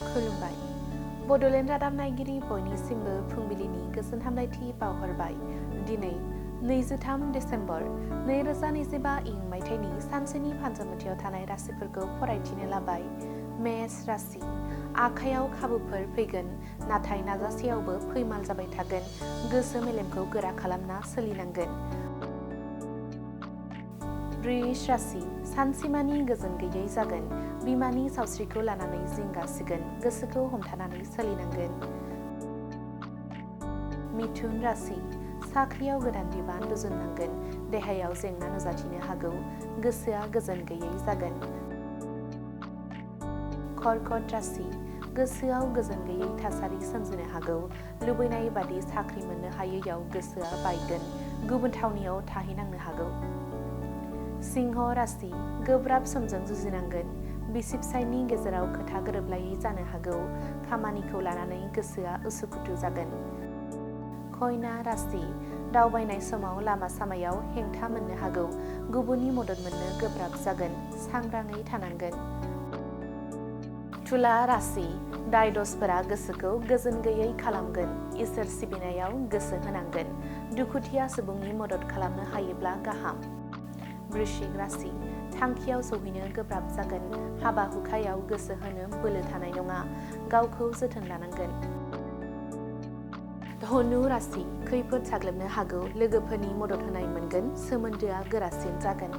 खुलुमबाय। बड'लेण्ड रादाब नायगिरि बयनिसिमबो फुंबिलिनि गोजोन हामलायथि बावहरबाय। दिनै 23 डिसेम्बर 2025 इं मायथाइनि सानसेनि फान्जामुथियाव थानाय राशिफोरखौ फरायथिनो लाबाय। मेष राशि। आखायाव खाबुफोर फैगोन, नाथाय नाजासेयावबो फैमाल जाबाय थागोन। गोसो मेलेमखौ गोरा खालामना सोलिनांगोन। वृष राशि। सानसेमानि गोजोन गैयै जागोन। बिमानि सावस्रिखौ लानानै जिंगासिगोन। गोसोखौ हमथानानै सोलिनांगोन। मिथुन राशि। साख्रियाव गोदान बिबान रुजुननांगोन। देहायाव जेंना नुजाथिनो हागौ। गोसोआ गोजोन गैयै जागोन। कर्कट राशि। गोसोआव गोजोन गैयै थासारि सोमजिनो हागौ। लुबैनाय बादि साख्रि मोननो हायैयाव गोसोआ बायगोन। गुबुन थावनियाव थाहैनांनो हागौ। सिंह राशि। गोब्राब समजों जुजिनांगोन। बिसि फिसायनि गेजेराव खोथा गोरोबलायै जानो हागौ। खामानिखौ लानानै गोसोआ उसुखुथु जागोन। कन्या राशि। दावबायनाय समाव लामा सामायाव हेंथा मोननो हागौ। गुबुननि मदद मोननो गोब्राब जागोन। सांग्राङै थानांगोन। तुला राशि। दाय दसफोरा गोसोखौ गोजोन गैयै खालामगोन। इसोर सिबिनायाव गोसो होनांगोन। दुखुथिया सुबुंनि मदद खालामनो हायोब्ला गाहाम। वृश्चिक राशि। थांखियाव सौहैनो गोब्राब जागोन। हाबा हुखायाव गोसो होनो बोलो थानाय नङा। गावखौ जोथोन लानांगोन। धनु राशि। खैफोद साग्लोबनो हागौ। लोगोफोरनि मदद होनाय मोनगोन। सोमोन्दोआ गोरासिन जागोन।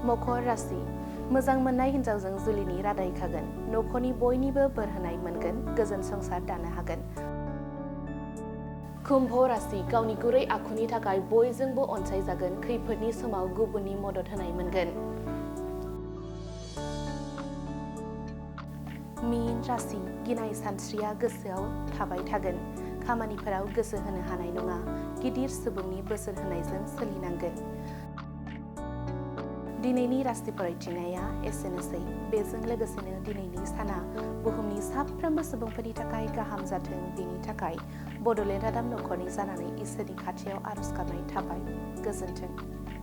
मकर राशि। मोजां मोननाय हिन्जावजों जुलिनि रादाय खागोन। नखरनि बयनिबो बोर होनाय मोनगोन। गोजोन संसार दानो हागोन। कुम्भ राशि। गावनि गुरै आखुनि थाखाय बयजोंबो अनसायजागोन। खैफोदनि समाव गुबुननि मदद होनाय मोनगोन। मीन राशि। गिनाय सानस्रिया गोसोआव थाबाय थागोन। खामानिफोराव गोसो होनो हानाय नङा। गिदिर सुबुंनि बोसोन होनायजों सोलिनांगोन। दिनैनि राशि फरायथिनाया एसेनोसै। बेजों लोगोसेनो दिनैनि साना बुहुमनि साफ्रोमबो सुबुंफोरनि थाखाय गाहाम जाथों, बेनि थाखाय बड'लेण्ड रादाब नखरनि जानानै इसोरनि खाथियाव आरज गाबनाय थाबाय। गोजोन्थों।